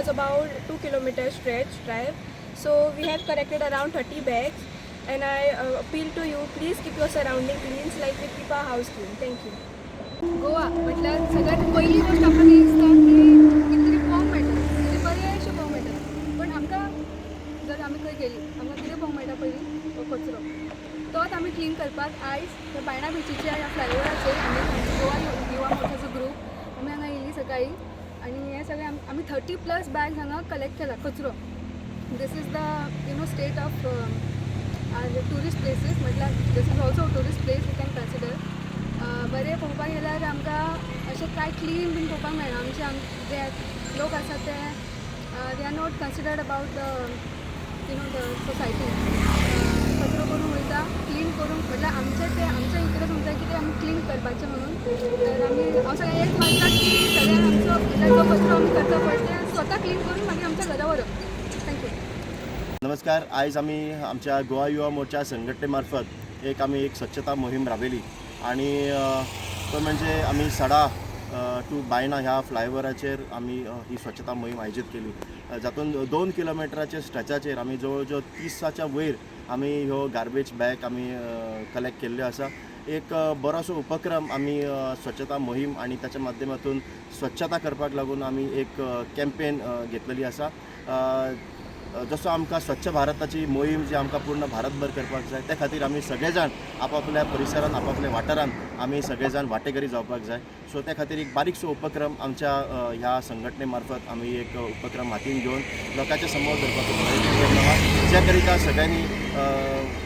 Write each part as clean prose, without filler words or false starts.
was about 2 kilometer stretch drive. So we have collected around 30 bags, and I appeal to you, please keep your surrounding clean like we keep our house clean. Thank you. Goa म्हटल्यार सगळ्यात पयली गोश्ट आमकां ती दिसता की कितें तरी पळोवंक मेळटा, कितें बरें अशें पळोवंक मेळटा. पण आमकां जर आमी खंय गेलीं, आमकां कितें पळोवंक मेळटा पयलीं? हो कचरो. तोच आमी क्लीन करपाक आयज ह्या बायणा बिचीच्या ह्या फ्लायओवराचेर आमी गोवा युवा मोर्चाचो ग्रूप आमी हांगा येयली सकाळी आनी हे सगळें आमी 30 प्लस बॅग्स हांगा कलेक्ट केला कचरो. This is the state of our tourist places. म्हटल्यार this is also tourist place you can consider. बरें पळोवपाक गेल्यार आमकां अशें कांय क्लीन बीन पळोवपाक मेळना. आमचे जे लोक आसात ते they are not considered about the the society. कचरो करून वयता, क्लीन करूंक म्हटल्यार आमचे ते आमच्या इतलें समजा की ते आमी क्लीन करपाचें म्हणून. तर आमी हांव सगळ्यांक एक मागता की सगळ्यांक आमचो म्हटल्यार जो कचरो आमी करता पळय ते स्वता क्लीन करून मागीर आमच्या घरा व्हरप. Thank you. नमस्कार. आयज आमी आमच्या गोवा युवा मोर्चा संघटने मार्फत एक आमी एक स्वच्छता मोहीम राबयली आणि तो म्हणजे आमी सडा टू बायणा ह्या फ्लायओवराचेर आमी ही स्वच्छता मोहीम आयोजीत केली, जातून 2 किलोमिटराच्या स्ट्रेचाचेर आमी जवळ जवळ 30च्या वयर आमी ह्यो गार्बेज बॅग आमी कलेक्ट केल्ल्यो आसा. एक बरोसो उपक्रम आमी स्वच्छता मोहीम आणि ताच्या माध्यमातून स्वच्छता करपाक लागून आमी एक कॅम्पेन घेतलेली आसा. जसो आमकां स्वच्छ भारताची मोहीम जी आमकां पूर्ण भारतभर करपाक जाय, त्या खातीर आमी सगळे जाण आपापल्या परिसरान, आपापल्या वाठारान आमी सगळे जाण वांटेकरी जावपाक जाय. सो त्या खातीर एक बारीकसो उपक्रम आमच्या ह्या संघटने मार्फत आमी एक उपक्रम हातीन घेवन लोकांच्या समोर धरपाचो प्रयत्न केल्लो आहा, ज्या करिता सगळ्यांनी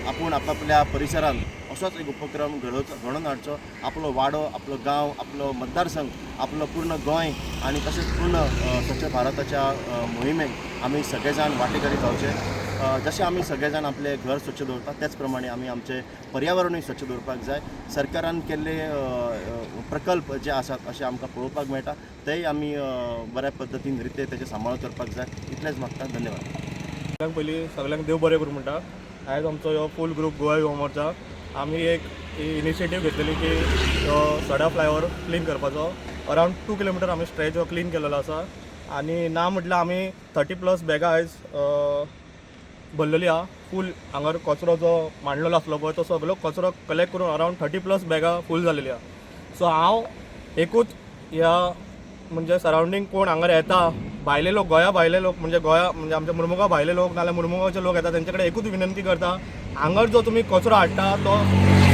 आपूण आपापल्या परिसरान असोच एक उपक्रम घडोवचो, घडोवन हाडचो. आपलो वाडो, आपलो गांव, आपलो मतदारसंघ, आपलो पूर्ण गोंय आनी तशेंच पूर्ण स्वच्छ भारताच्या मोहिमेक आमी सगळे जाण वांटेकरी जावचे. जशें आमी सगळे जाण आपलें घर स्वच्छ दवरतात, त्याच प्रमाणे आमी आमचें पर्यावरणूय स्वच्छ दवरपाक जाय. सरकारान केल्ले अ, अ, प्रकल्प जे आसात अशे आमकां पळोवपाक मेळटा, तेय आमी बऱ्या पद्दतीन रिते तेचे सांबाळ करपाक जाय. इतलेंच मागता. धन्यवाद. सगळ्यांक पयलीं सगळ्यांक देव बरें करूं म्हणटा. आयज आमचो हो फूल ग्रूप गोवा युवा मोर्चा आमी एक इनिशिएटीव घेतलेली की हो सडा फ्लायओवर क्लीन करपाचो. अरावंड 2 किलोमिटर आमी स्ट्रेच हो क्लीन केलेलो आसा आनी ना म्हटल्यार आमी 30 प्लस बॅगां आयज भरलेली आहा फूल. हांगार कचरो जो मांडलेलो आसलो पळय, तो सगलो कचरो कलेक्ट करून अरावंड 30 प्लस बॅगां फूल जालेली आहा. सो हांव एकूच ह्या म्हणजे सरावंडींग कोण हांगार येता, भायले लोक, गोंया भायले लोक, म्हणजे गोंया म्हणजे आमच्या मुर्मुगांव भायले लोक नाल्यार मुर्मुगांवचे लोक येता, तेंचे कडेन एकूच विनंती करता, हांगार जो तुमी कचरो हाडटा तो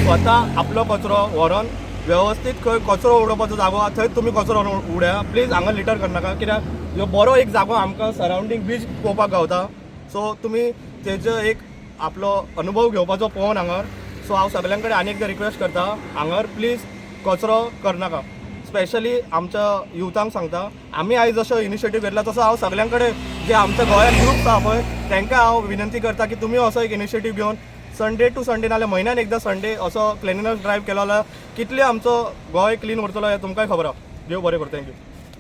स्वता आपलो कचरो व्हरोन वेवस्थीत खंय कचरो उडोवपाचो जागो आहा थंय तुमी कचरो व्हरोन उडया. प्लीज हांगा लिटर करनाका, कित्याक ह्यो बरो एक जागो आमकां सरावंडींग बीच पळोवपाक गावता. सो तुमी तेजो एक आपलो अनुभव घेवपाचो पळोवन हांगार. सो हांव सगळ्यां कडेन आनी एकदां रिक्वेस्ट करता, हांगार प्लीज कचरो करनाका. स्पेशली आमच्या युथांक सांगता, आमी आयज जसो इनिशिएटीव घेतला तसो हांव सगळ्यां कडेन जे आमच्या गोंयांत ग्रुप्स आहा पळय, तांकां हांव विनंती करता की तुमी असो एक इनिशिएटीव घेवन संडे टू संडे नाल्यार म्हयन्यान एकदां संडे असो क्लिनिनस ड्रायव्ह केलो जाल्यार कितले आमचो गोंय क्लीन उरतलो हें तुमकांय खबर आहा. देव बरें करूं. Thank you.